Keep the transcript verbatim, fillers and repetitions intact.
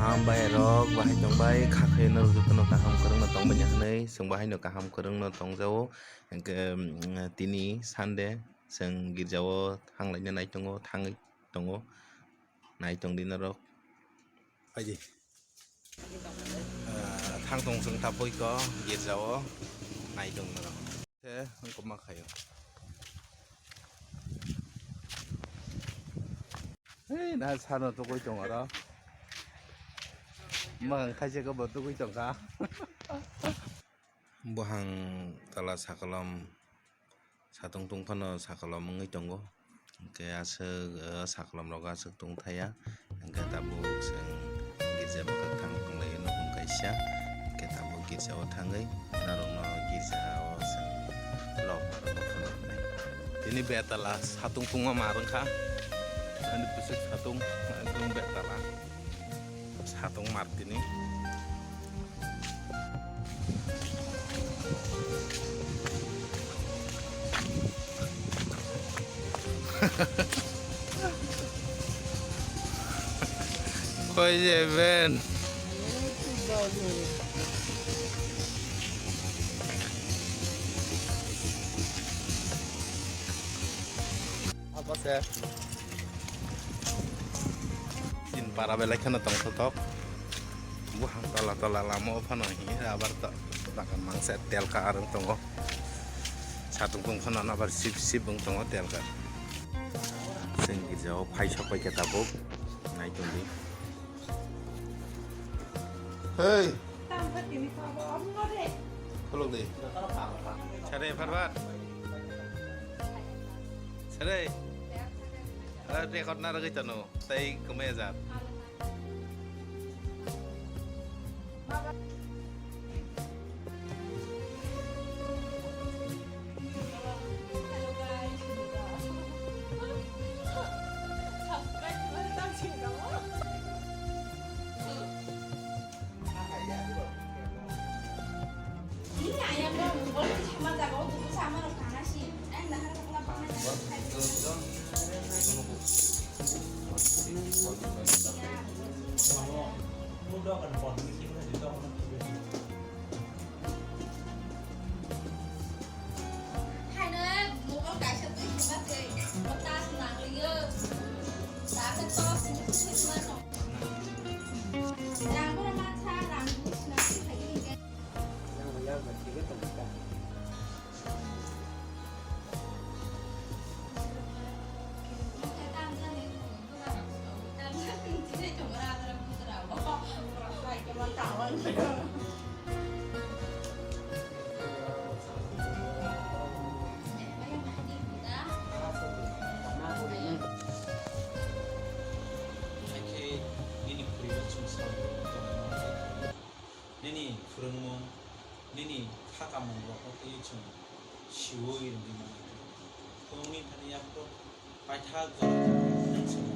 Hambai rok, bahai tongbai, kha khaino rwjak no kaham kwrwngno tongbai hwnwi, chwng bahaino kaham kwrwngno tongjao. Hwnkhe, mm, tini Sunday, chwng girjao thanglaina nai tongo, thangwi tongo, nai tongdi norok. Phaidi. Ah, thang tong chwng tabuk o girjao nai tong norok. Khe wngkoma khaio. Hei, na sano tugui tong oro. Mwkhang khaisa khe bo tugui tong kha. Buhang tola sakolom, satung tung phano sakolom wngwi tongo. Hwnkhe aswk, eh, sakolom rogo aswk tong thaya. Hwnkhe tabuk chwng girja bwkhak thang tonglaio nukhung kaisa. Hwnkhe tabuk girjao thangwi norokno girjao chwng lok rwna phunuknai. Tini betala satung tungma mar wngkha. Ani bwswk satung ekdom betala. Satung mar tini. Koi je ben. Apa se? Tin para belai kheno tongthotok. Buhang tola tola lama o phano hi abar to dakan mangsa telkar wng tongo. Satung tong phano abar sip sip wng tongo telkar. Chwng girjao phai sok pai khe tabuk nai tongdi. Hey! Khuluk di. Sare, Parvat. Sare. Eh, record na ragwi tano. Tai kumai ajak. Haikhe nini khurigo chwng salmung tongmung, nini phwrwngmung, nini kha kamung rokno twiwi chwng siui rwngwi mano. Phwrwngni thani yaphro paithak jora nwng chwng